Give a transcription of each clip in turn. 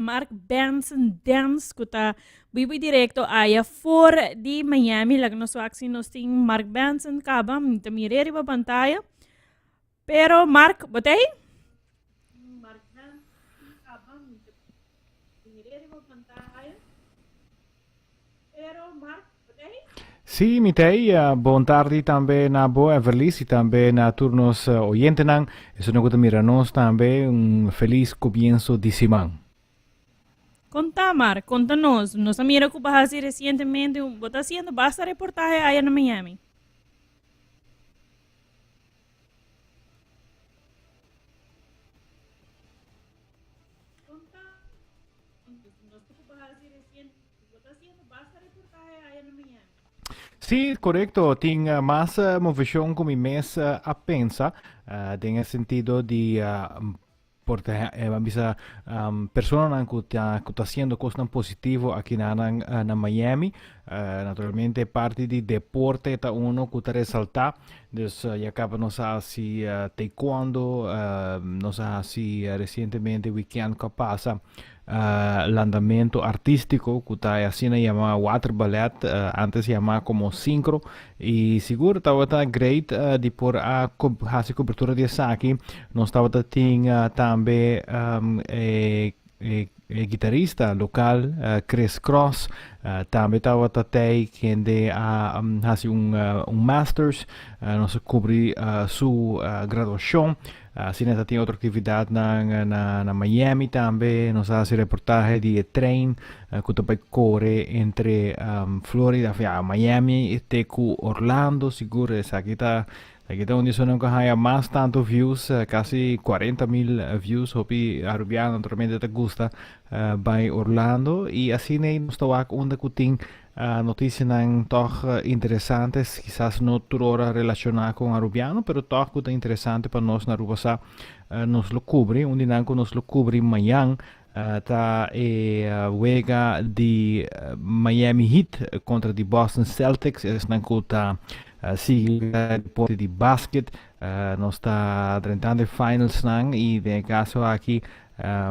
Mark Benson Dance ku ta bibu direkto aya for di Miami. Laga nos wak si nos tin Mark Benson kaba. Mi ta mir'é riba pantaya. Pero Mark, bo ta ei? Mark Benson kaba. Mi ta mir'é riba pantaya. Pero Mark, bo ta ei? Sí, mi ta ei. Bon tardi tambe na bo, Everlis, i tambe na tur nos oyentenan. Esun ku ta mira nos tambe, un felis komienso di siman. Konta, Mark, konta nos. Nos a mira ku bo a hasi resientemente, bo ta hasiendo basta reportahe aya na Miami. Sí, korekto. Tin mas moveshon ku mi mes a pensa den e sentido di por ta bisa personanan ku ta ku ta hasiendo kosnan positivo aki na nan na Miami. Naturalmente parti di deporte ta uno ku ta resaltá. Dus ya kaba nos a hasi taekwondo, nos a hasi resientemente weekend ku a pasa landamento artístiko ku ta e asina yamá water ballet, antes yamá komo sinkro. I sigur tabata great di por a hasi kobertura di esaki. Nos tabata tin tambe e E gitarista lokal Chris Cross tambe tabata tei kende a hasi un un masters. Nos a kubri su graduashon. Asina ta tin otro aktividatnan na na Miami tambe. Nos a hasi reportahe di e trein ku ta bai kore entre Florida, ya Miami te ku Orlando. Sigur esaki ta Aki ta un di esunnan ku a haña mas tantu views, kasi 40,000 views. Hopi arubiano naturalmente ta gusta bai Orlando i asina ei nos ta wak unda ku tin notisianan tòg interesante, kisas no tur ora relashoná ku un arubiano, pero tòg ku ta interesante pa nos na Aruba sa nos lo kubri. Un di nan ku nos lo kubri mañan ta e wega di Miami Heat kontra di Boston Celtics, esnan ku ta sigui deporte di basket. Nos ta drentando e finalsnan i den e kaso aki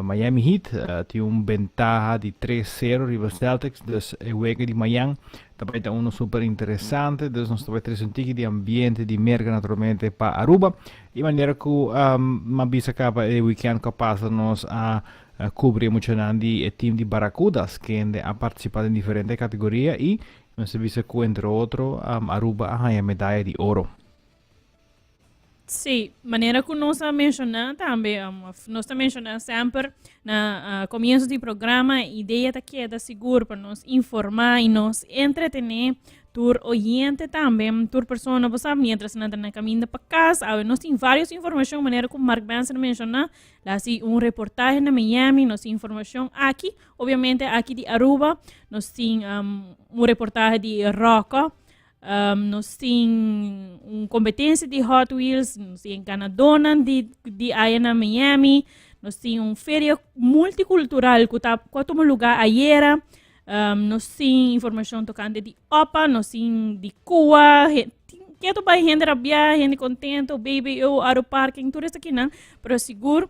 Miami Heat tin un bentaha di 3-0 riba Celtics, dus e wega di mañan ta bai ta uno super interesante, dus nos ta bai trese un tiki di ambiente di Merka naturalmente pa Aruba. E manera ku m'a bisa kaba e weekend ku a pasa nos a kubri e muchanan di e team di Barracudas kende a partisipa den diferente kategoria i nos a bisa ku entre otro Aruba a haña medaya di oro. Sí, manera ku nos a menshoná tambe, òf nos ta menshoná semper na komienso di programa, idea ta keda sigur pa nos informá i nos entretené Tur oyente tambe, tur persona, bo sa, mientras nan ta na caminda pa cas, awe nos tin varios informacion, manera cu Mark Benson a menciona, la haci un reportahe na Miami, nos tin informacion aki, obviamente aki di Aruba, nos tin um, un reportahe di Rocca, um, nos tin un competencia di Hot Wheels, nos tin ganadonan di, di aya na Miami, nos tin un feria multicultural cu ta, cu a tuma lugar ayera, Nos tin informacion tocante di opa, nos tin di cua, keto bay hende rabia, hende contento, BBO, auto parking, tur esakinan. Pero sigur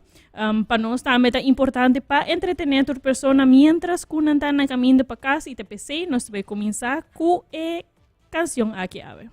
pa nos tambe ta importante pa entretene tur persona mientras cu nan ta na caminda pa cas y ta pesey nos ta bay cuminsa cu e cancion aki awe.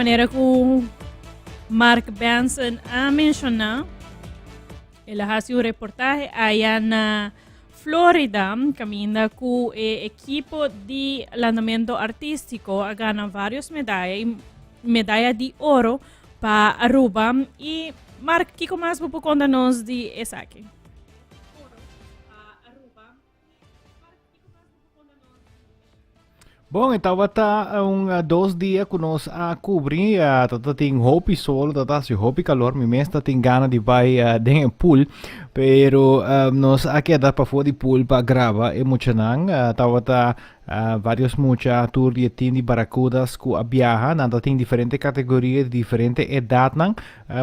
Manera ku Mark Benson a menshoná, el a hasi un reportahe aya na Florida, kaminda ku e ekipo di landamento artístiko a gana varios medaya i medaya di oro pa Aruba. I Mark, kiko mas bo por konta nos di esaki? Bon, e tabata un dos dia ku nos a kubri. Tata tin hopi sol, tata hasi hopi kalor. Mi mes ta tin gana di bai den e pool, pero nos a keda pafó di pool pa graba e muchanan. Tabata varios mucha tur di e team di Barracudas ku a biaha. Nan ta tin diferente kategoria di diferente edatnan.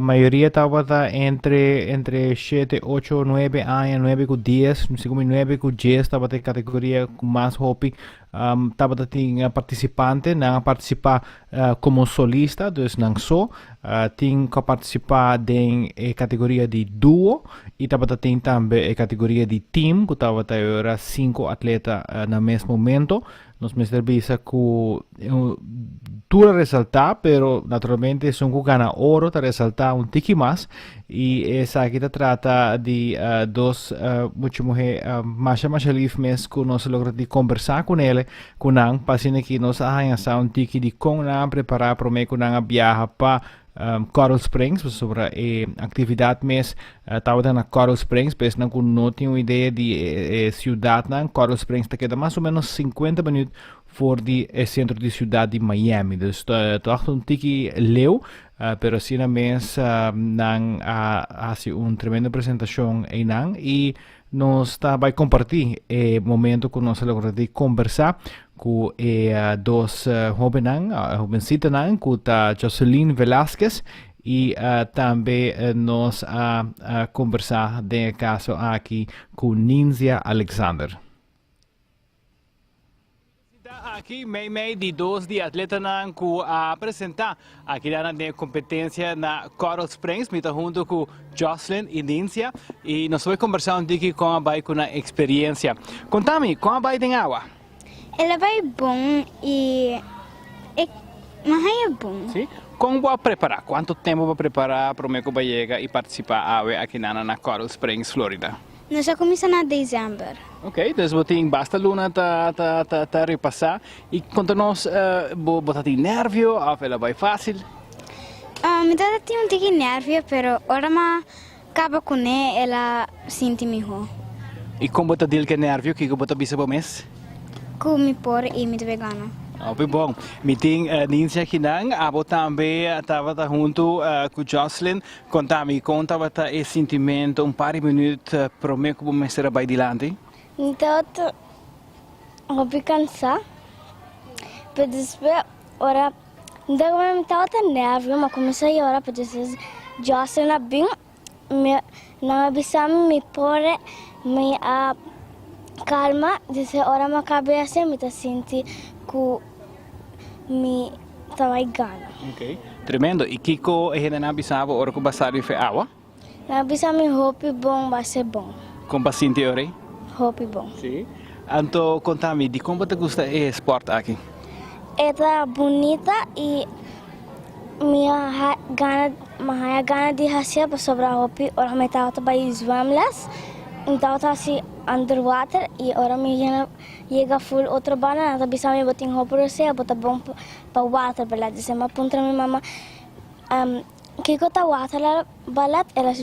Mayoria tabata entre entre shete, ocho, nuebe aña, nuebe ku dies, segun mi nuebe ku djes tabata e kategoria ku mas hopi um, tabata tin partisipante. Nan a partisipá komo solista, dus nan so. Tin ku a partisipá den e kategoria di duo i tabata tin tambe e kategoria di team ku tabata e ora sinku atleta na mes momento. Nos mester bisa ku tur a resaltá, pero naturalmente esun ku gana oro ta resaltá un tiki mas. I esaki ta trata di dos mucha muhé masha masha lif mes ku nos a logra di kombersá ku nele, ku nan, pa asina ki nos a haña sa un tiki di kon nan a prepará promé ku nan a biaha pa Coral Springs, pasobra e aktividat mes tabata na Coral Springs, pa esnan ku no tin un idea di e siudatnan, Coral Springs ta keda mas o menos 50 minuut for di e sentro di siudat di Miami. Dus tòg ta un tiki leu, pero asina mes nan a hasi un tremendo presentashon einan i nos ta bai kompartí e momento ku nos a logra di kombersá ku e dos hóbennan, hóbensitanan ku ta Jocelyn Velasquez i tambe nos a kombersá den e kaso aki ku Ninzia Alexander. Ta aki meimei di dos di atletanan ku a presentá akidanan den e kompetensia na Coral Springs. Mi ta huntu ku Jocelyn i Ninzia i nos ta bai kombersá un tiki kon a bai ku nan eksperiensia. Konta mi, kon a bai den awa? El a bai bon i e mi a haña bon. Sí? Kon bo a prepará? Kuantu tempu bo a prepará promé ku bo a yega i partisipá awe akinan na Coral Springs, Florida? Nos a kuminsá na desèmber. Ok, dus bo tin basta luna ta ta ta ta repasá. I konta nos, bo bo ta tin nèrvio òf el a bai fásil? Mi tabata tin un tiki nèrvio, pero ora mi a kaba kuné el a sinti mihó. I kon bo ta dil ku e nèrvio? Kiko bo ta bisa bo mes? Ku mi por i mi ta bay gana. Hopi bon. Mi tin Ninsia akinan. Abo tambe tabata huntu ku Jocelyn. Konta mi, kon tabata e sintimentu un par di minüt promé ku bo mester a bai dilanti? Mi tabata hopi kansá, pero despues ora mi tabata nervio, mi a kuminsá yora, pero despues Jocelyn a bin, mi nan a bisa mi mi por mi a kalma, despues ora mi a kaba esei mi ta sinti ku mi ta bai gana. Ok, tremendo. I kiko e hendenan a bisa bo ora ku bo a sali fe awa? Nan a bisa mi hopi bon, bo a ser bon. Kon bo a sinti ora ei? Hopi bon. Sí? Anto konta mi, dikon bo ta gusta e spòrt aki? E ta bunita i mi a gana, mi a haña gana di hasié pasobra hopi ora mi tabata bai zwemles, mi tabata hasi underwater i ora mi yena Yega ful otro banda nan ta bisa mi bo tin hopi rosea bo ta bon pa water ballet dise mi a puntra mi mama kiko ta water ballet el a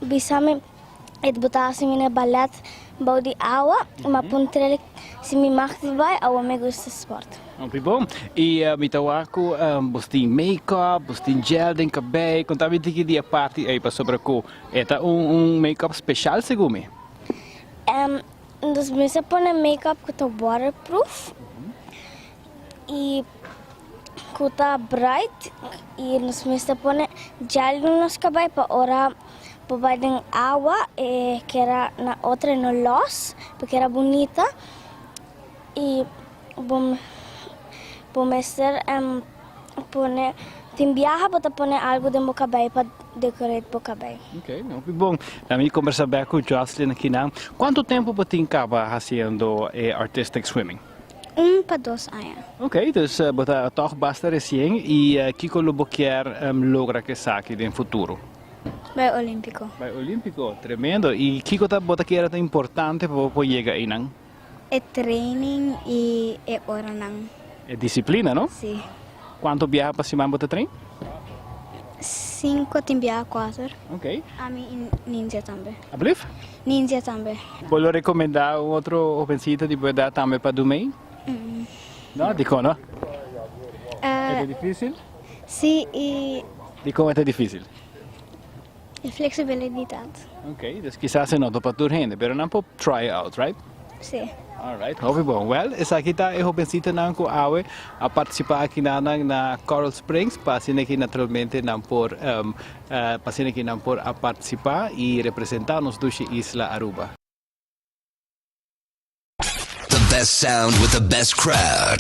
bisa mi e bo ta hasi mine ballet bou di awa mi a puntr'el si mi mag di bai awo mi gusta sport. Hopi bon y mi ta wak ku bo tin make up bo tin gel den kabei konta mi tiki di e parti ei pasobra ku e ta un make up special segun mi. Dus mi sa pone make-up ku ta waterproof i ku ta bright i nos mester pone gel den nos kabei pa ora bo bai den awa e keda na otro e no los pa keda bunita i bo bo mester pone tin biaha bo ta pone algu den bo kabei pa decorate bo kabei. Ok, hopi bon. Na mi kombersa bek ku Jocelyn akinan. Kuantu tempu bo tin kaba hasiendo e artistic swimming? Un pa dos aña. Ok, dus bo ta tòg basta resien i kiko lo bo kier logra ku esaki den futuro? Bai Olímpiko. Bai Olímpiko, tremendo. I kiko ta bo ta kere ta importante pa bo por yega einan? E training i e oranan. E disiplina, no? Sí. Kuantu biaha pa siman bo ta train? Sinku, tin biaha kuater. Ok. Ami i Ninzia tambe. Ablief? Ninzia tambe. Bo lo rekomendá un otro hobensita di bo edat tambe pa Dumei? No? Dikon no? E ta difísil? Sí i. Dikon e ta difísil? E flexibilidat. Ok, dus kisas e no ta pa tur hende, pero nan por try out, right? Sí. Alright, hopi bon. Well, esaki ta e hobensitanan ku awe a partisipá aki nan na Coral Springs pa asina ki naturalmente nan por pa asina ki nan por a partisipá i representá nos dushi isla Aruba. The best sound with the best crowd.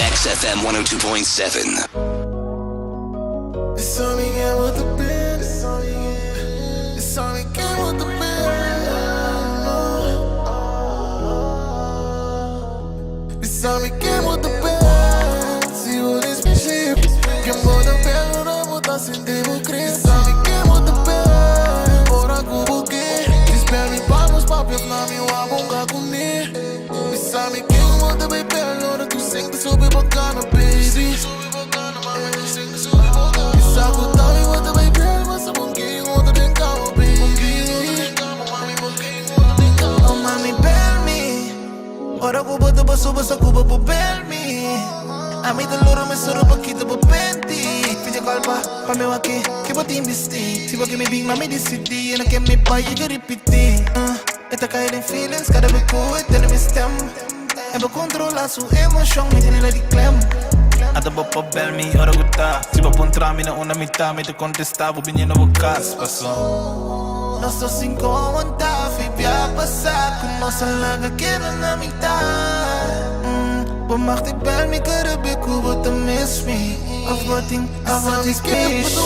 XFM 102.7. Ora ku bo ta baso basa ku bo por bel mi Ami ta lora mi soro pa kita bo penti Fidja kalpa pa mi wak ke bo tin bisti Si bo ke mi bin ma mi disidi E no ke mi bai e ke ripiti uh, E ta kai den feelings kada be ku e tene mi stem E bo kontrola su emoshon mi tene la di klem Ata bo por bel mi ora ku ta Si bo puntra mi na una mita mi ta kontesta bo biniendo bo kas paso. Nos ta sin kontá fi bia pasá ku nos a laga keda na mitá. Bo mag di bel mi kada be ku bo ta miss mi of bo tin of bo tin spishi.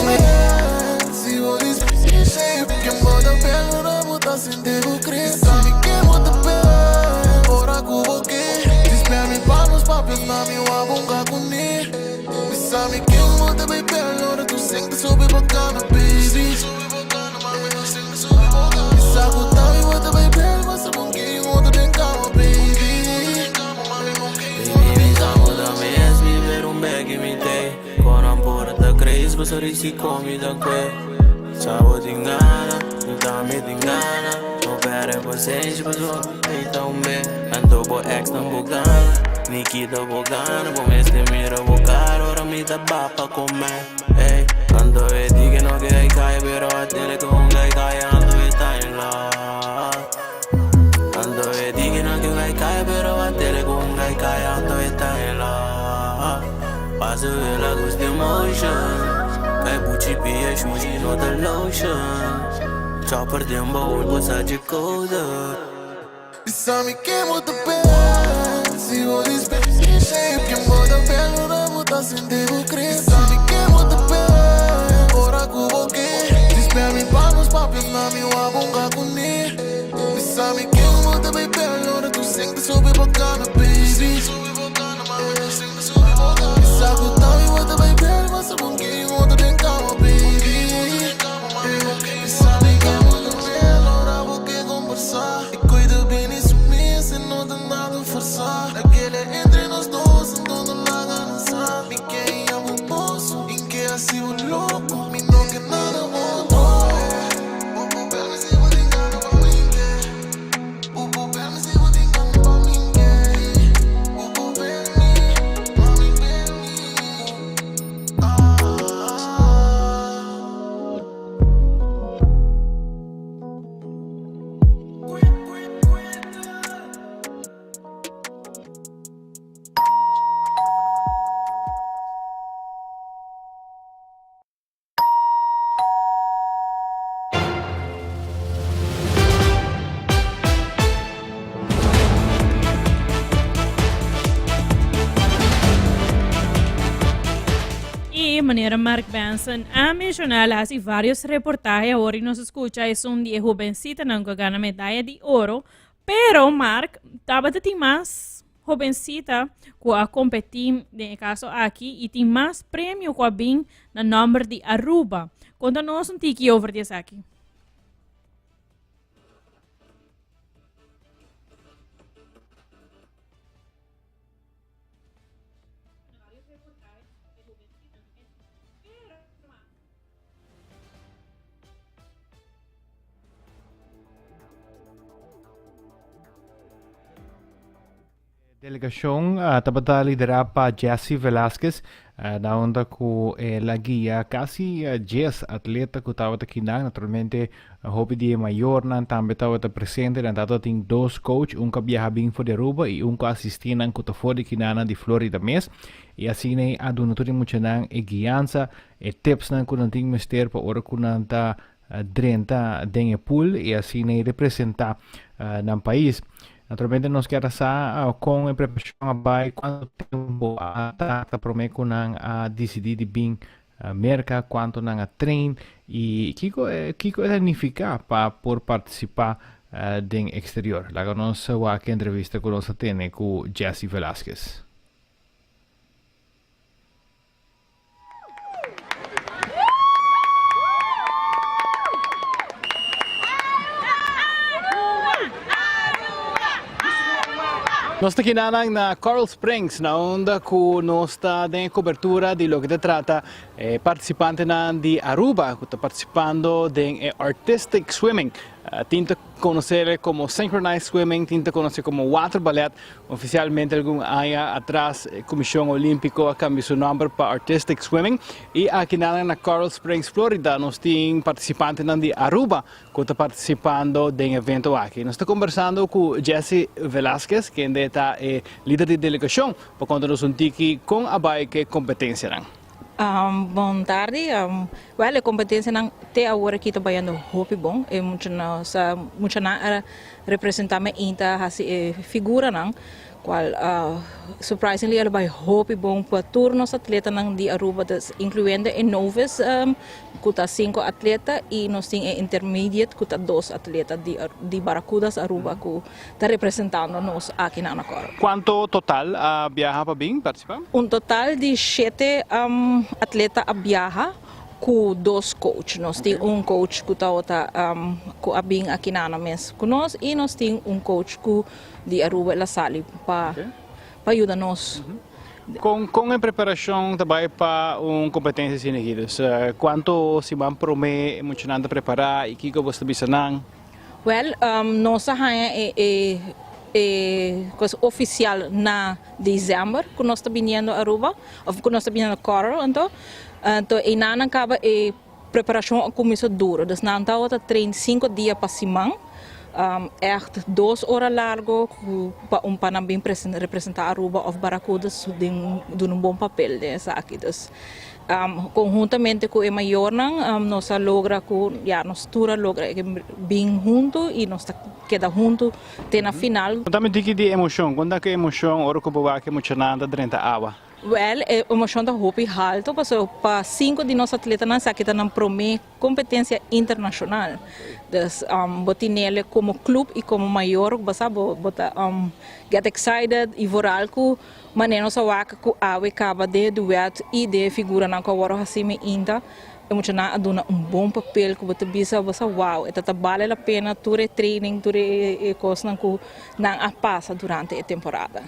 E manera Mark Benson a menciona el a haci varios reportahe awor y nos escucha esun di e jovencitanan cu a gana medaya di oro. Pero Mark tabata tin mas. hobencita cu a competi den e caso aki y tin mas premio cu a bin na nomber di Aruba. Conta nos un tiki over di esaki. Delegacion tabata lidera pa Jesse Velasquez, na unda cu el a guia casi dies atleta cu tabata kinan. Naturalmente hopi di e mayornan tambe tabata presente. Nan tabata tin dos coach, un cu a biaha bin for di Aruba y un cu a asisti nan cu ta for di kinanan di Florida mes. Y asina e a duna tur e muchanan e guiansa, e tipsnan cu nan tin mester pa ora cu nan ta drenta den e pool y asina e representa nan pais. Naturalmente nos kier a sa con e preparacion a bay, cuanto tempo a trata prome cu nan a dicidi di bin Merca, cuanto nan a train y kico kico e ta nifica pa por participa den exterior. Laga nos wak e entrevista cu nos a tene cu Jesse Velasquez. Nos ta kinanan na Coral Springs, na unda ku nos ta den e kobertura di loke ta trata e partisipantenan di Aruba ku ta partisipando den e Artistic Swimming. Tin ta konosé komo Synchronized Swimming, tin ta konosé komo Water Ballet. Oficialmente algun aña atras e Comision Olimpico a cambia su nomber pa Artistic Swimming y akinan na Coral Springs, Florida nos tin participantenan di Aruba cu ta participando den evento aki. Nos ta conversando cu Jesse Velasquez kende ta e lider di delegacion pa conta nos un tiki con a bay cu e competencianan. Bon tardi. Wel e competencianan te awor aki ta bayando hopi bon. E muchanan a representa me inta hasi e figuranan cual surprisingly a lo bay hopi bon pa tur nos atletanan di Aruba dus incluyendo e novice cu ta cinco atleta y nos tin e intermediate cu ta dos atleta di Barracudas Aruba cu ta representando nos aki na Anacoro. Cuanto total a biaha pa bin participa? Un total di shete atleta a biaha cu dos coach. Nos tin un coach cu tabata cu a bin aki na mes cu nos y nos tin un coach cu di Aruba el a sali pa pa yuda nos. Con con e preparacion ta bay pa un competencia asina aki? Dus cuanto siman prome e muchanan ta prepara y kico bo ta bisa nan? Wel, nos a haña e e e cos oficial na december cu nos ta biniendo Aruba, of cu nos ta biniendo Coral anto. Anto einan nan caba e preparacion a cuminsa duro. Dus nan tabata train cinco dia pa siman, echt dos ora largo cu pa un pa nan bin representa Aruba of Barracudas den duna un bon papel den esaki. Dus Conhuntamente cu e mayornan nos a logra cu ya nos tur a logra bin hunto y nos ta keda hunto te na final. Conta mi tiki di emocion, conta cu emocion ora cu bo wak e muchanan ta drenta awa? Wel, e emocion ta hopi halto pasobra pa cinco di nos atletanan esaki ta nan prome Competencia internacional. Dus bo tinele como club y como mayor bo sa bo bo ta get excited y vooral cu manera nos a wak cu awe caba den e duet y den e figuranan cu a worde haci mi inta e muchanan a duna un bon papel cu bo ta bisa bo sa wow e ta ta bale la pena tur e training tur e cosnan cu nan a pasa durante e temporada.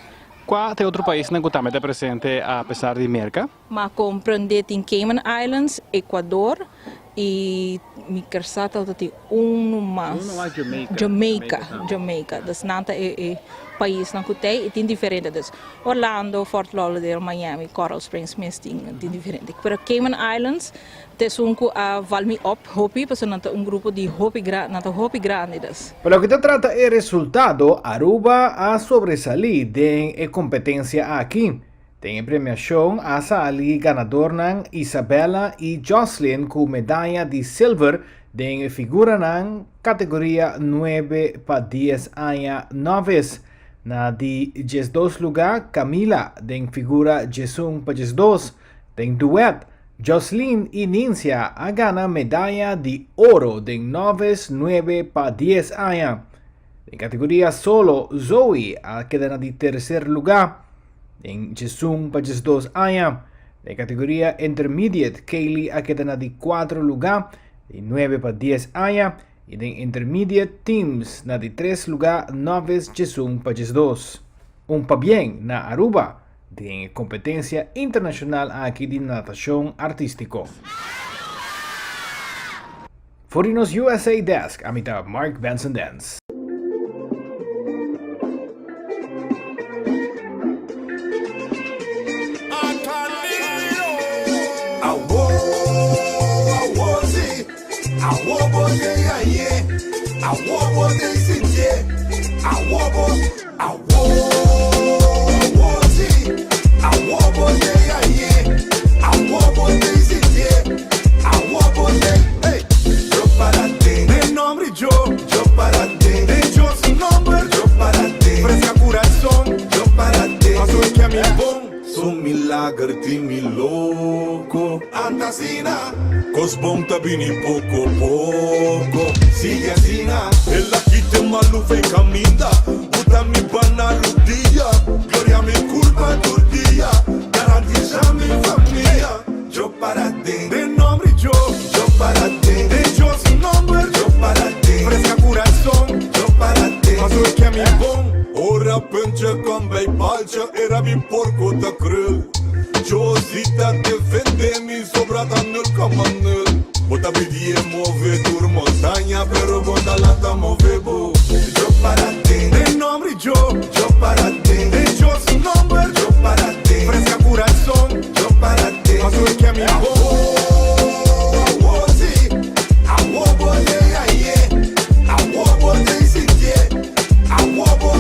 Cua ta e otro paisnan cu tambe ta presente a pesar di Merca? Ma comprende tin Cayman Islands, Ecuador y mi ker sa tabata tin uno mas. Uno mas Jamaica. Jamaica, Jamaica. Dus nan ta e e paisnan cu tey y tin diferente. Dus Orlando, Fort Lauderdale, Miami, Coral Springs mes tin tin diferente. Pero Cayman Islands ta esun cu a val mi op hopi pasobra nan ta un grupo di hopi gran, nan ta hopi grandi dus. Pa loke ta trata e resultado, Aruba a sobresali den e competencia aki. Den e premiashon a sali ganadornan Isabella i Jocelyn ku medaya di silver den e figuranan kategoria nuebe pa dies aña novice. Na di diesdos lugá Camila den figura diesun pa 12. Den duet, Jocelyn i Nincia a gana medaya di oro den novice nuebe pa dies aña. Den categoria solo, Zoe a keda na di tercer lugar den 11 pa 12 aña. Den categoria intermediate, Kaylee a keda na di cuatro lugar di 9 pa 10 aña y den intermediate teams na di tres lugar novice 11 pa 12. Un pabien na Aruba den e competencia internacional aki di natacion artistico. For di nos USA Desk, ami ta Mark Benson Dance. Cos bon ta bini poco poco. Sigue asina. El a kita e malu fen caminda. Buta mi bana rudia. Gloria mi culpa tur dia. Garantisa mi famia. Yo para den. Den nomber di Dios. Yo para den. Den Dios su nomber. Yo para den. Fresca curason. Yo para den. Paso e ke mi bon. Ora puntje kom bij paaltje. Era mi porco ta krul. Diosita defende mi. Sobra ta nul koma nul. Bo ta pidi e move tur montaña, pero bo ta lanta move bo. Yo para den. Den nomber di Djo. Yo para den. Den Djo su nomber. Yo para den. Fresca curason. Yo para den. Paso e ke mi bon. Awo si. Awo bo den aye. Awo bo den sintié. Awo bo.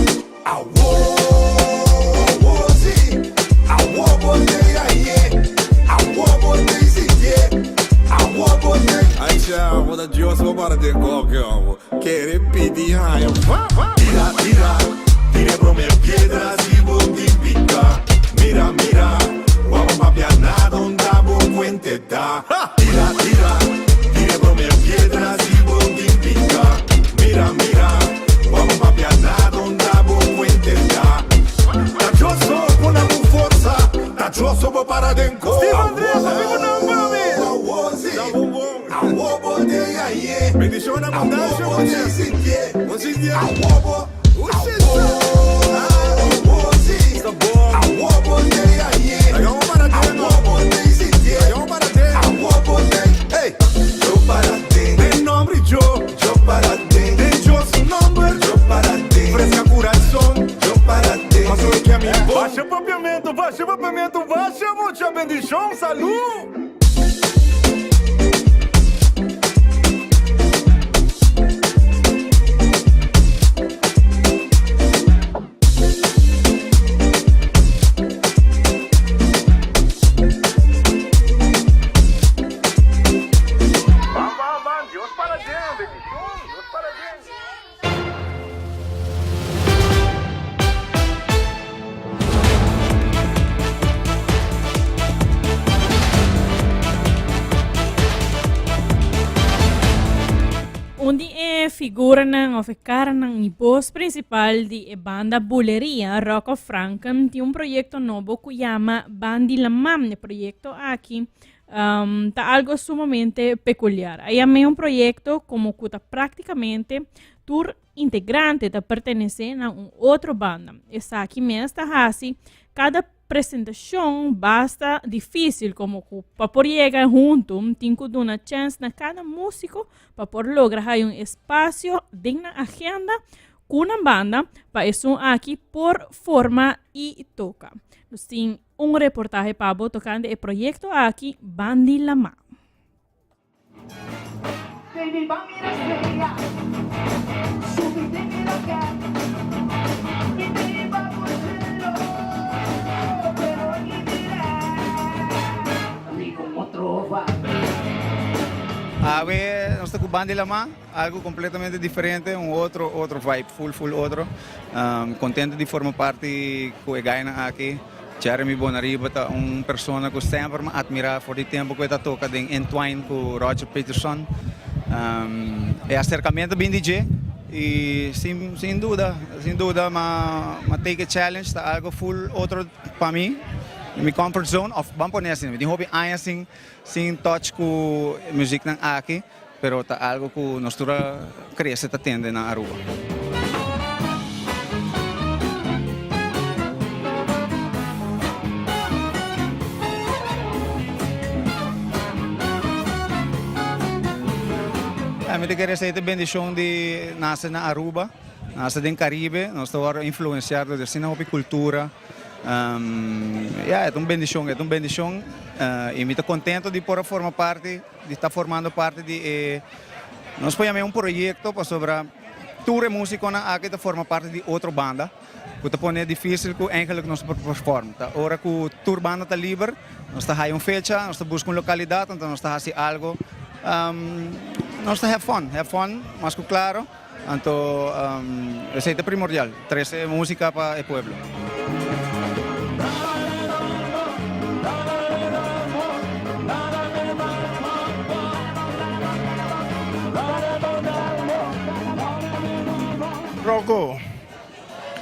Un di e figuranan of e karanan i bos prinsipal di e banda Buleria, Rocco Franken, tin un proyekto nobo ku yama Bandi Laman. E proyekto aki ta algo sumamente pekuliar. A yam'é un proyekto komo ku ta praktikamente tur integrante ta pertenesé na un otro banda. Esaki mes ta hasi kada presentashon basta difísil komo ku pa por yega huntu tin ku duna chèns na kada músiko pa por logra haya un espasio den nan agenda ku nan banda pa esun aki por forma i toka. Nos tin un reportahe pa bo tokante e proyekto aki Bandi Lamá. Awe nos ta cu Bandi Lamá, algo completamente diferente, un otro otro vibe, full full otro. Contento di forma parti cu e guynan aki. Jeremy Bonariba ta un persona cu semper mi admira for di tempo cu e ta toca den Entwine cu Roger Peterson. E acercamento bin di dje. Y sin sin duda, sin duda m'a m'a take e challenge, ta algo full otro pa mi, mi comfort zone of ban pone asina, mi tin hopi aña sin sin touch cu e muziknan aki, pero ta algo cu nos tur a crece ta tende na Aruba. Mi ta kere esei ta bendishon di nase na Aruba, nase den Caribe, nos ta wòrdu influensiá dor di asina hopi kultura. Ya, e ta un bendishon, e ta un bendishon i mi ta kontento di por a forma parti, di ta formando parti di e, nos por yam'é un proyekto pasobra tur e músikonan aki ta forma parti di otro banda. Ku ta pone difísil ku eigenlijk nos por perform. Ta ora ku tur banda ta liber, nos ta haya un fecha, nos ta buska un lokalidat, anto nos ta hasi algo. Nos ta have fun, have fun mas ku klaro, anto esei ta primordial, trese músika pa e pueblo. Rocco,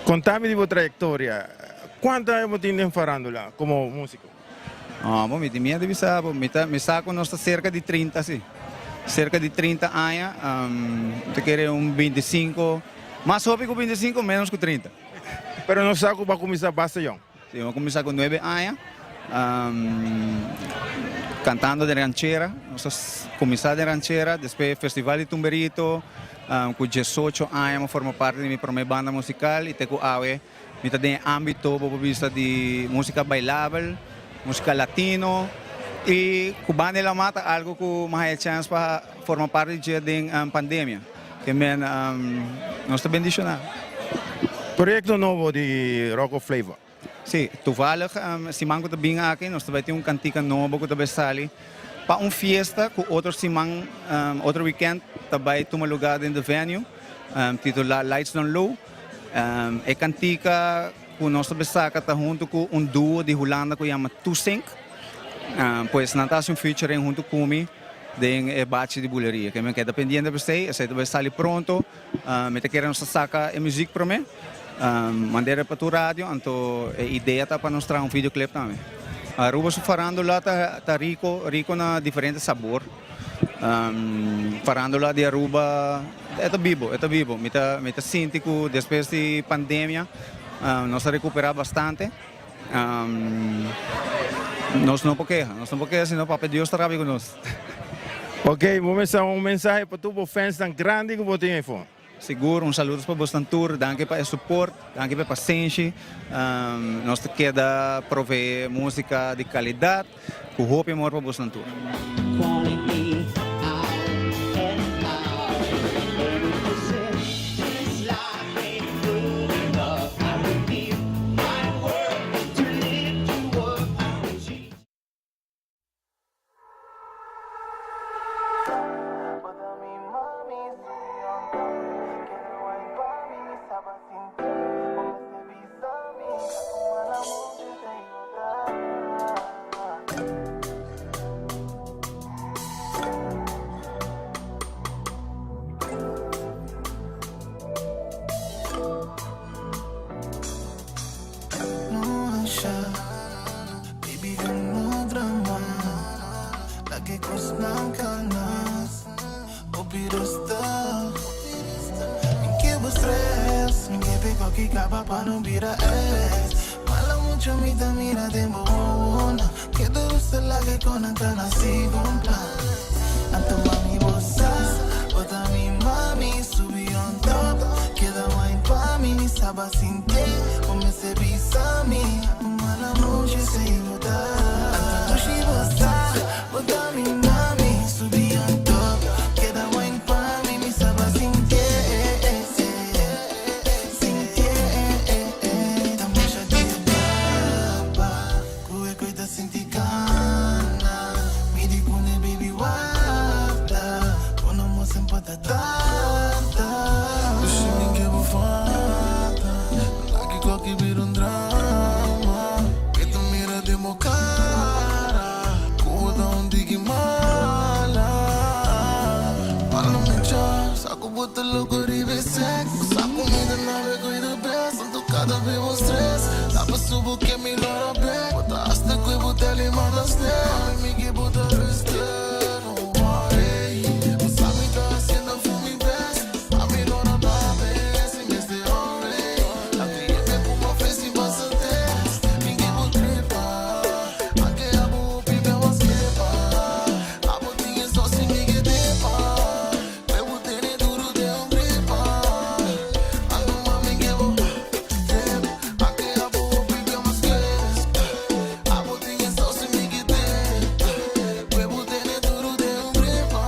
Konta mi di bo trayektoria. Kuantu aña bo tin den farandula komo músiko? No, bo mi tin miedu di bisa bo. Mi ta, mi sa ku nos ta serka di trinta si. Serka di trinta aña. Mi ta kere un bintisinku, mas hopi ku bintisinku, ménos ku trinta. Pero nos sa ku bo a kuminsá basta yòn. Si, mi a kuminsá ku nuebe aña, kantando den ranchera. Nos a kuminsá den ranchera, despues festival di Tumberito, ku diesocho aña mi a forma parti di mi promé banda musikal i te ku awe mi ta den e ámbito bo por bisa di músika bailabel, músika latino i ku Banda di Lamá ta algu ku mi a haña chèns pa forma parti di dje den pandemia. Ke men nos ta bendishoná. Proyekto nobo di Rocco Flavor. Sí, toevallig siman ku ta bin aki nos ta bai tin un kantika nobo ku ta bai sali pa un fiesta ku otro siman, otro weekend ta bai tuma lugá den The Venue, titulá Lights Down Low. E kantika ku nos ta bai saka ta huntu ku un duo di Hulanda ku yama Tusink. Pues nan ta hasi un featuring huntu ku mi. Den e bachi di buleria. Ke men keda pendiente pa esei, esei ta bai sali pronto. Mi ta kere nos ta saka e muziek prome, mand'e pa tur radio, anto e idea ta pa nos traha un videoclip tambe. Aruba su farandula ta ta rico, rico na diferente sabor. Farandula di Aruba e ta bibo, e ta bibo. Mi ta mi ta sinti ku despues di pandemia nos a recupera bastante. Nos no por keha, nos no por keha sino Papia Dios ta rabia ku nos. Ok, bo mester un mensahe pa tur bo fansnan grandi ku bo tin eyfo. Sigur, un saludos pa bosnan tur, danki pa e support, danki pa e pasenshi. Nos ta keda provee musica di calidad ku hopi amor pa bosnan tur. Sa ku bo ta loko riba e sex. Sa ku mi ta nabego i the best. Anto kada be bo stress. Ta paso bo ke mi lora bek. Bo ta hasta ku e botel i manda snap. Mami mi ke bo ta rester. No worry. Bo sa mi ta hasiendo fu mi best. Mami lora na be si mester hurry. Laga yega ku bo face i pasa test. Mi ke bo trepa. Anke abo hopi be was kepa. Abo tin e sosi mi ke depa. Bebo tene duro de un gripa. Ando mami ke bo trip. Anke abo hopi be was kepa. Abo tin e sosi mi ke depa. Bebo tene duro de un gripa.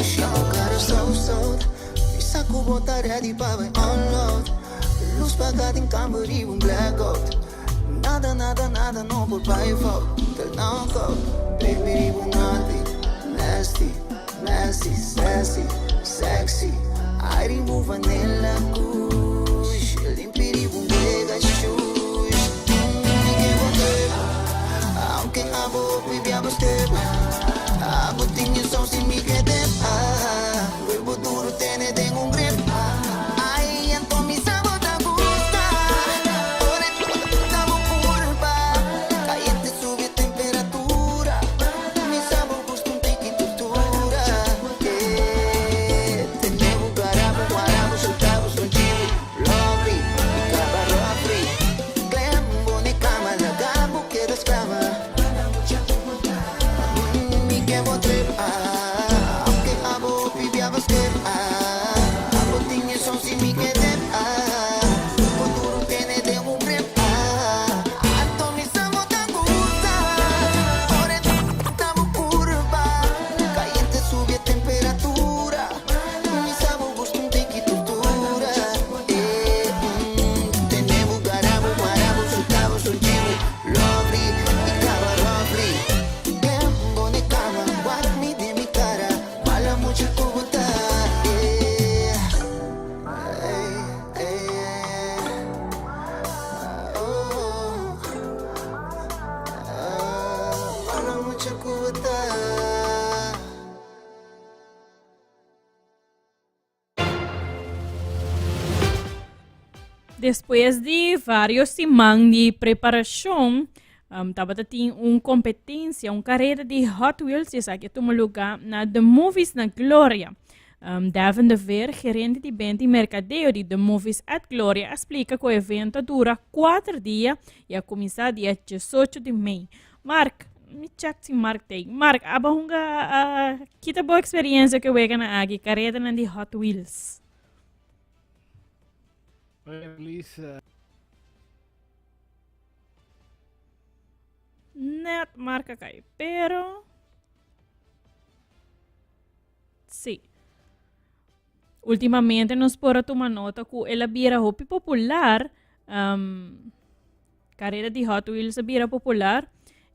Shamo cara so so Mi sa ku bo ta ready pa bai unload Luz paga den kamber i un blackout Nada nada nada no por bai fout Tel knockout Baby riba un heartbeat Nasty, nasty, sassy, sexy Ai riba un vanilla kush Limpi riba un wega shush Mm, mi ke bo trip Aunke abo hopi bia bo step Abo tin e sauce mi ke dip ah, Webo duro tene den un grip Ai, anto mi sa bo ta gusta Ora ta bo curpa Caliente sube temperatura Mi sa bo gusta un tiki tortura Eh, tene bo garabo, guarabo, soltabo, sonchibo Lovely, y caba roughly Klem bo ne cama, laga bo keda esclava Mm, mi ke bo trip ah, Aunke abo hopi bia bo skip ah, Abo tin e sauce mi ke dip ah, Bo duro tene den un grip ah, Anto mi sa bo ta gusta Ora ta bo curpa Caliente sube e temperatura Mi sa bo gusta un tiki tortura Eh, mm, tene bo garabo, guarabo, soltabo, sonchibo Lovely, y caba roughly Klem bo ne cama, wak mi den mi cara Mala mucha ku bo ta eh, eh, eh, oh, ah, Mala mucha ku bo ta. Despues di varios siman di preparacion, um, tabata tin un competencia, un carrera di Hot Wheels, y esaki a tuma lugar na The Movies na Gloria. Um, Devin de Veer, gerente di benta y mercadeo di The Movies at Gloria, a splica cu e evento a dura 4 dia y a cuminsa dia 18 di mei. Mark, mi check si Mark tei. Mark, aba hunga uh, kita bo experiencia ke wega na aki, carrera nan di Hot Wheels. Please, Net marca kai, pero sí. Últimamente nos por a tuma nota ku el a bira hopi popular. Um, carrera di Hot Wheels a bira popular.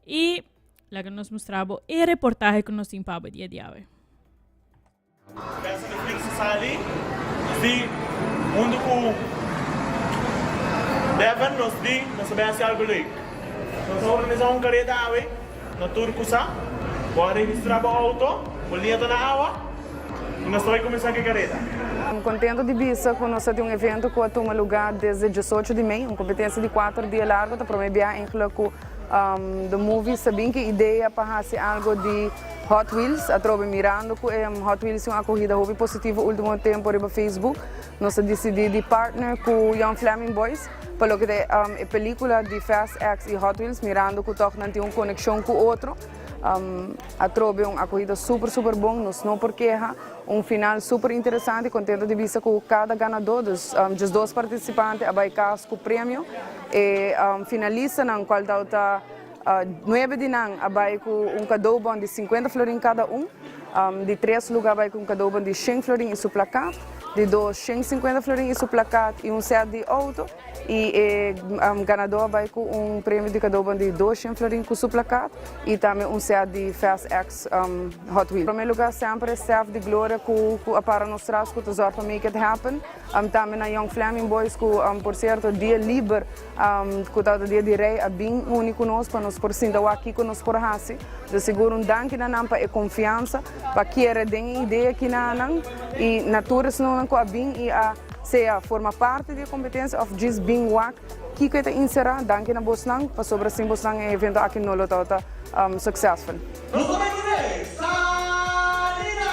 Y laga nos mustra bo e reportaje ku nos tin pa bo dia di awe. Pensa di Flix sali di huntu ku Devin nos di nos ta bai hasi algu leuk. Nos a organisá un kareda awe na tur ku sa. Bo a registrá bo outo, bo liña ta na awa i nos ta bai kuminsá ku e kareda. Contento di bisa cu nos a tin un evento cu a tuma lugar desde diesocho di mei, un competencia di cuater dia largo ta prome bia eigenlijk cu The Movie sa bin cu e idea pa haci algo di Hot Wheels, atrobe mirando cu e Hot Wheels tin un acogida hopi positivo ultimo tempo riba Facebook, nos a dicidi di partner cu Young Fleming Boys pa loke ta e pelicula di Fast X y Hot Wheels mirando cu toch nan tin un conexion cu otro. Atrobe un acogida super super bon, nos no por keha, un final super interesante, contento di bisa cu cada ganador, dus djesdos participante a bay cas cu premio, e finalistanan cual tawata Nuebe di nan a bai ku un kadoubon di sinkuenta florin kada un. Di tres luga a bai ku un kadoubon di shen florin i su plakat, di dos shen sinkuenta florin i su plakat i un sèt di outo, i e ganadó a bai ku un premio di kadoubon di dos shen florin ku su plakat i tambe un sèt di Fast X Hot Wheels. Promé luga semper e staf di Gloria ku a para nos tras ku ta zòrg pa make it happen, tambe na Young Fleming Boys ku por sierto dia liber Ku tabata dia di Rei a bin uni ku nos pa nos por sinta wak kiko nos por hasi. De sigur un danki na nan pa e konfiansa. pa kere den e idea kinanan y na tur esnan cu a bin y a sea forma parti di e competencia of djis bin wak kico e ta encera. Danki na bosnan, pasobra sin bosnan e evento aki no lo tabata successful. Nos ta bai kune salida!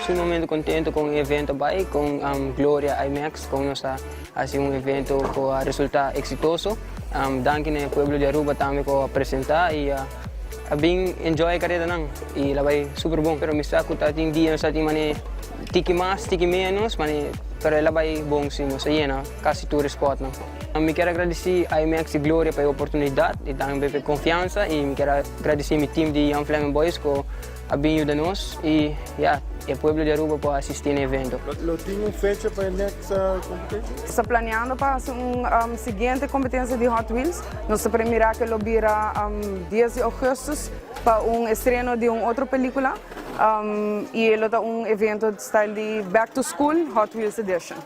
Sumamente contento con e evento bay, con Gloria IMAX, con nos a haci un evento cu a resulta exitoso. Danki na e pueblo di Aruba tambe cu a presenta y a bin enjoy e caredanan y la bay super bon. Pero mi sa cu ta tin dia nos ta tin mane tiki mas, tiki menos, mane pero el a bay bon si, nos a yena casi tur e spotnan. Mi kier a gradeci IMAX y Gloria pa e oportunidad y tambe pa e confiansa y mi kier a gradeci mi team di Young Flaming Boys cu a bin yuda nos y ya e pueblo di Aruba por asisti na e evento. Lo tin un fecha pa e next competition? Nos ta planeando pa haci un siguiente competencia di Hot Wheels. Nos ta premira cu lo bira dies di augustus pa un estreno di un otro pelicula y lo ta un evento style di Back to School Hot Wheels Edition.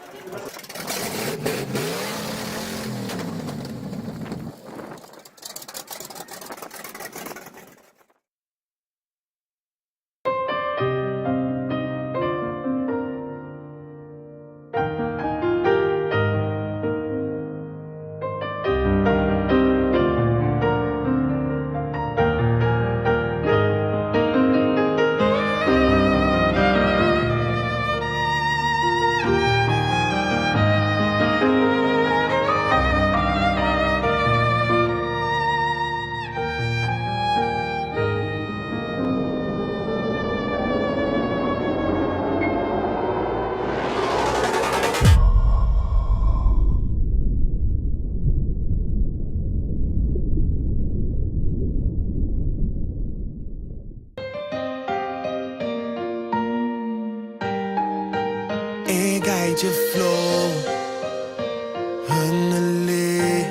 E guide flow Honolulu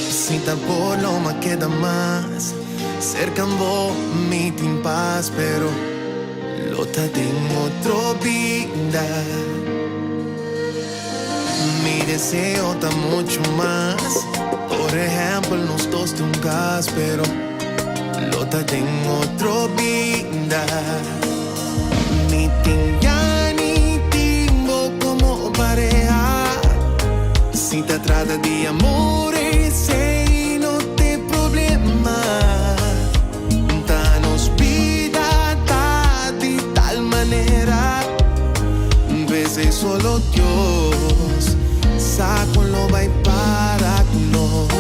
Sinta por lo ma keda mas Cerca bo mi tin paz Pero lo ta den otro bida Mi deseo ta mucho mas Por ehempel nos dos den un cas Pero lo ta den otro bida Mi tin gana tin bo como pareha Si ta trata di amor esey no ta problema Ta nos bida ta di tal manera P'esey solo Dios Sa con lo bay para cu nos.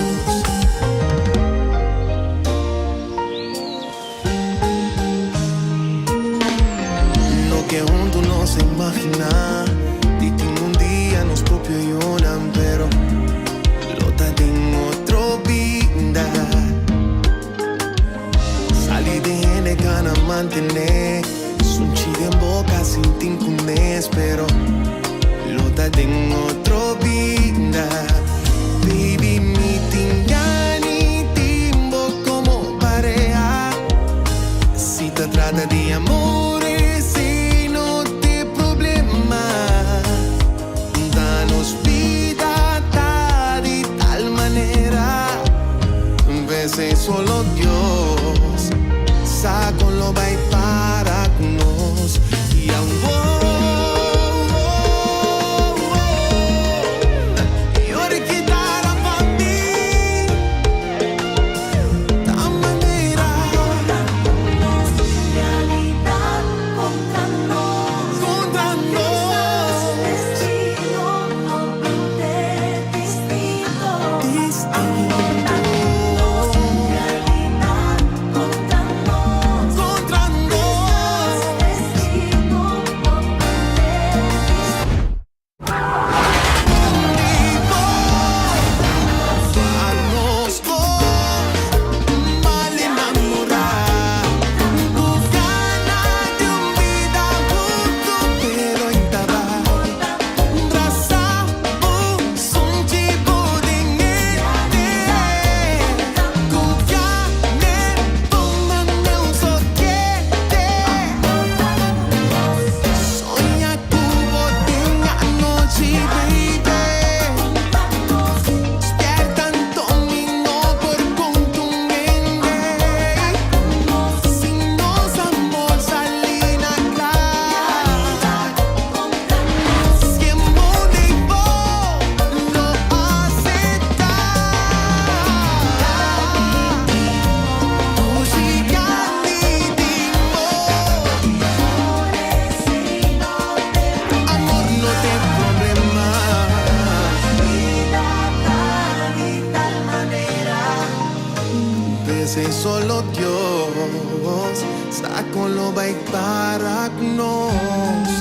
Loke hunto nos a imagina Di tin un dia nos propio yiunan Pero lo ta den otro bida Sali den hende gana mantene Sunchi den boca sin tin cunes Pero lo ta den otro bida Baby mi tin gana tin bo como pareha Si ta trata di amor esey no ta problema Ta nos bida ta di tal manera P'esey solo Dios Sa con lo bay para cu nos Y awor Y ora kitara pa mi Ta manera Realidad contra nos. Contra nos. Destino distinto. Distinto. Realidad contra nos. Contra nos. Esei solo Dios sa kon lo bai para ku nos.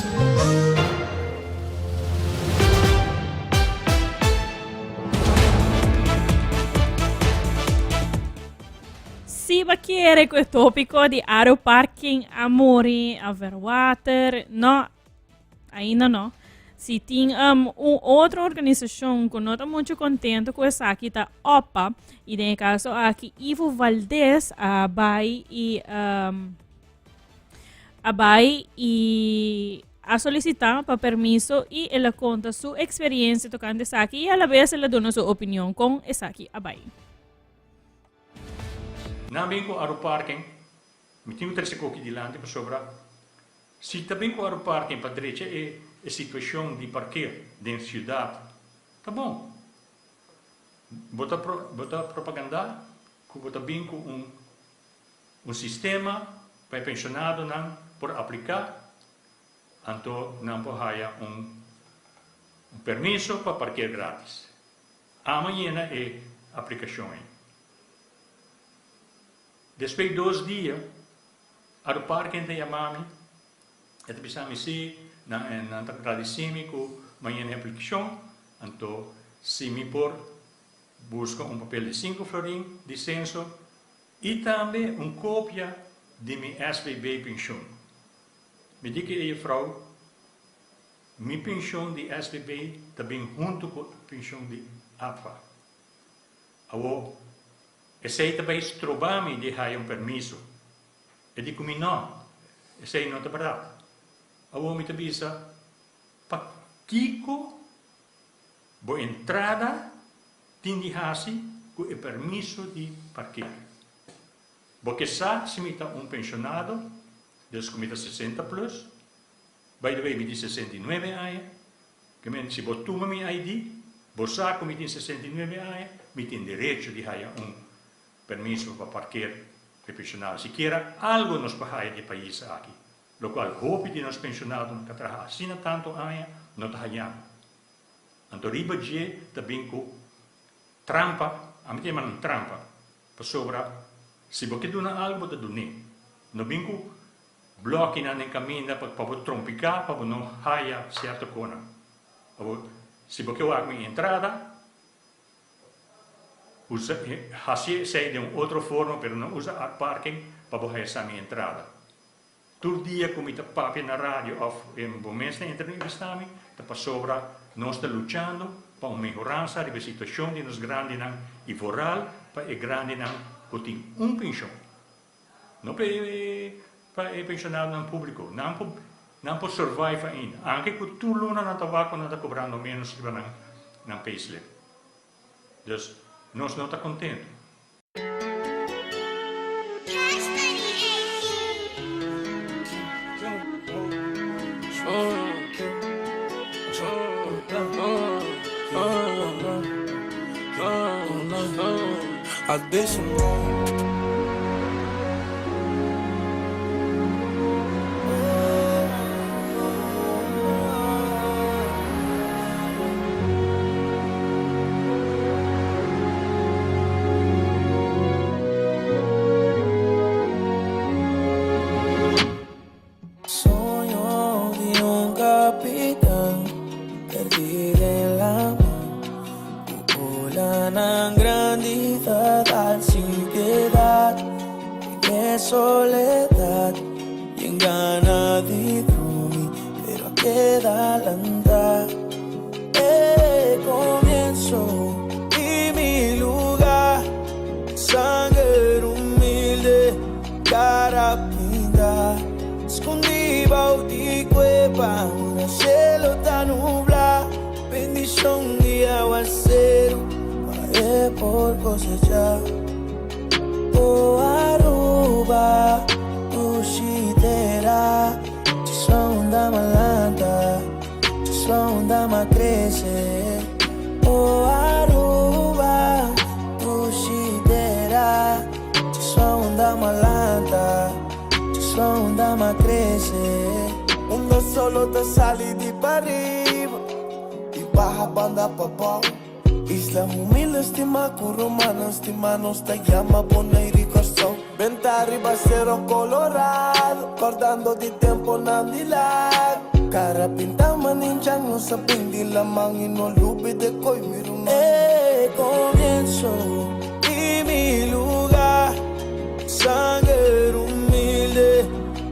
Si bo kere ku e tópiko di Aro Parking a muri, a verwater, no, ainda no. Si tin um, un otro organisashon ku no ta mucho kontento ku esaki ta OPA, i den e kaso aki Ivo Valdez a bai i um, a bai i a solisitá pa permiso i el a konta su eksperiencia tokante esaki i a la bes el a duna su opinion kon esaki a bai. Nan bin ku Aru Parking, mi tin ku trese koki dilanti pasobra si ta bin ku Aru Parking pa drecha e e situashon di parker den siudat ta bon. Bo ta bo ta propagandá ku bo ta bin ku un un sistema pa e penshonadonan por apliká anto nan por haya un un permiso pa parker gratis. Amo yena e aplikashon ei. Despues dos dia, Aruparken ta yama mi, e ta bisa mi si nan nan ta gradisí mi ku mi a yena e aplikashon, anto si mi por buska un papel di sinku florin di senso i tambe un kopia di mi SVB penshun. Mi di ku e jefrou Mi penshon di SVB ta bin huntu ku penshon di APFA. Awor, esei ta bai stroba mi di haya un permiso. E di ku mi no, esei no ta bèrdat. Awor mi ta bisa, Pakiko bo entrada tin di hasi ku e permiso di parker? Bo ke sa si mi ta un penshonado, dus ku mi ta sesenta plus? By the way, mi tin 69 aña. Ke men, si bo tuma mi ID, bo sa ku mi tin 69 aña, mi tin derecho di haya un permiso pa parker di pensionado. Sikiera algo nos por haya di e pais aki, lokual hopi di nos pensionadonan ka traha asina tantu aña no ta hayando. Anto riba dje ta bin ku trampa, ami ta yama nan trampa, pasobra si bo ke duna algo bo ta dun'é. No bin ku Blòkinan den kaminda pa pa bo trompiká pa bo no haya sierto konan. Pa bo si bo ke wak mi entrada usa hasi esei den un otro forma pero no usa art parking pa bo haya sa mi entrada. Tur dia ku mi ta papia na radio òf bo mes ta entrevistá mi ta pasobra nos ta luchando pa un mehoransa riba e situashon di nos grandinan i vooral pa e grandinan ku tin un penshon. No pa e pa e pensionadonan publico. Nan por nan por survive ainda. Anke cu tur luna nan ta wak cu nan ta cobrando menos riba nan nan payslip. Dus nos no ta contento. Soño di un kapitan perdí den laman Ku olanan grandi ta dal sin piedad Den e soledad Yen gana di drumi pero a keda lanta E comienzo di mi lugar Sanger humilde Cara pinta, Scondi bao di cueva, Ora cielo ta nubla, Bendicion di aguacero, Pa e por cosecha. Oh Aruba, dushi tera, Djis unda m'a lanta, Djis unda m'a crece. Oh Aruba, dushi tera. Unda m'a lanta, unda m'a crece. Unda solo ta sali di pariba y baha banda pabou. Isla humilde stima ku rumannan stima nos ta yama Boneiru i Kòrsou. Benta riba Sero Colorado kòrdando di temponan di lago. Kara pinta maninchang nos a bin di laman i no lubid'é koi mi ruman. E komienso di mi lugá Sanger humilde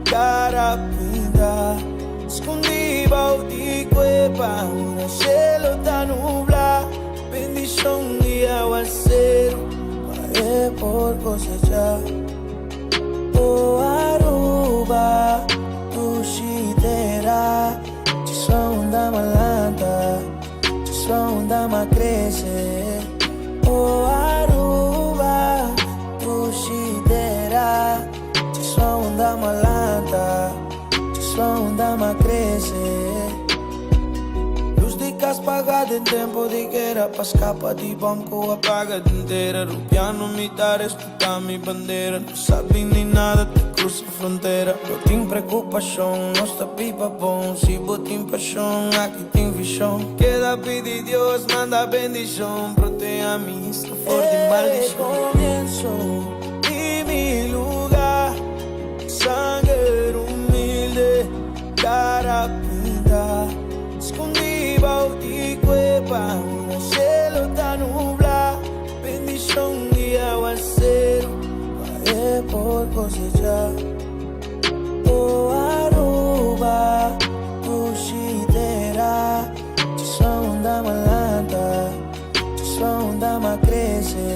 kara pinta Skundí bou di kuepa ora shelo ta nublá Bendishon di awaseru pa e por kosechá Oh Aruba dushi tera Djis pa unda m'a lanta Djis pa unda m'a krese Oh Aruba dushi tera Djis pa unda m'a lanta Djis pa unda m'a krese Lus di kas paga den tempo di guera Pa skapa di bom ku a paga den tera Rubiano mi ta respeta mi bandera No sabi ni nada ta krusa frontera No tin preokupashon, nos ta biba bon Si bo tin pashon, aki tin vishon Keda pidi Dios, manda bendishon Proteha mi isla for di maldishon E komienso di mi luga Sanger humilde, kara pinta Skundí bou di kuepa ora shelo ta nublá Bendishon di awaseru pa e por kosechá Oh Aruba, dushi tera Djis pa unda m'a lanta, djis pa unda m'a krese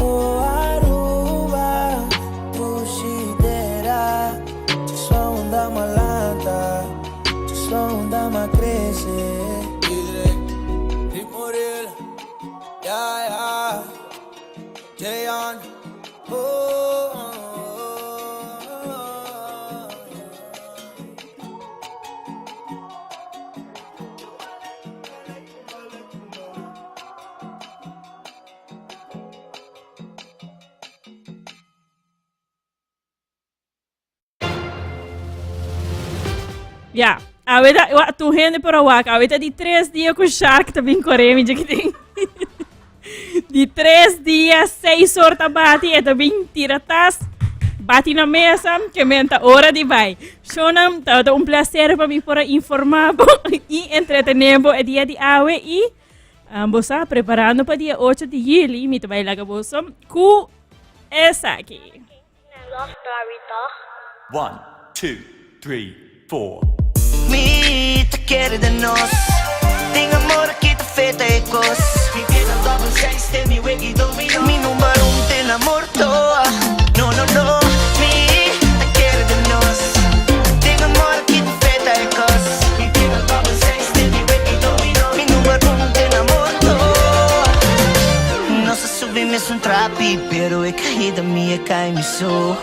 Oh Aruba, dushi tera Djis pa unda m'a lanta, djis pa unda m'a krese Ritmo real, yeah yeah Jayon, oh, oh, oh. Ja, awe ta, wa, tu hende por wak, awe ta di tres dia ku Shark ta bin kore mi chikitin. Di tres dia, seis or ta bati, e ta bin tira tas, bati na mesa, ke men ta ora di bai. Shonam, ta un placer pa mi por a informa bo i entretene bo e dia di awe i um, bo sa preparando pa dia 8 di juli, mi ta bai laga boso ku esaki. Love story toch? One, two, three, four. Mi ta kere den nos. Tin amor aki ta feta e kos. Mi pieza double seis te mi wegi domino. Mi number un te na morto. No no no. Mi ta kere den nos. Tin amor aki ta feta e kos. Mi pieza double seis te mi wegi domino. Mi number un te na morto. Nos a subi mesun trapi, pero e caida mi e cai mi so.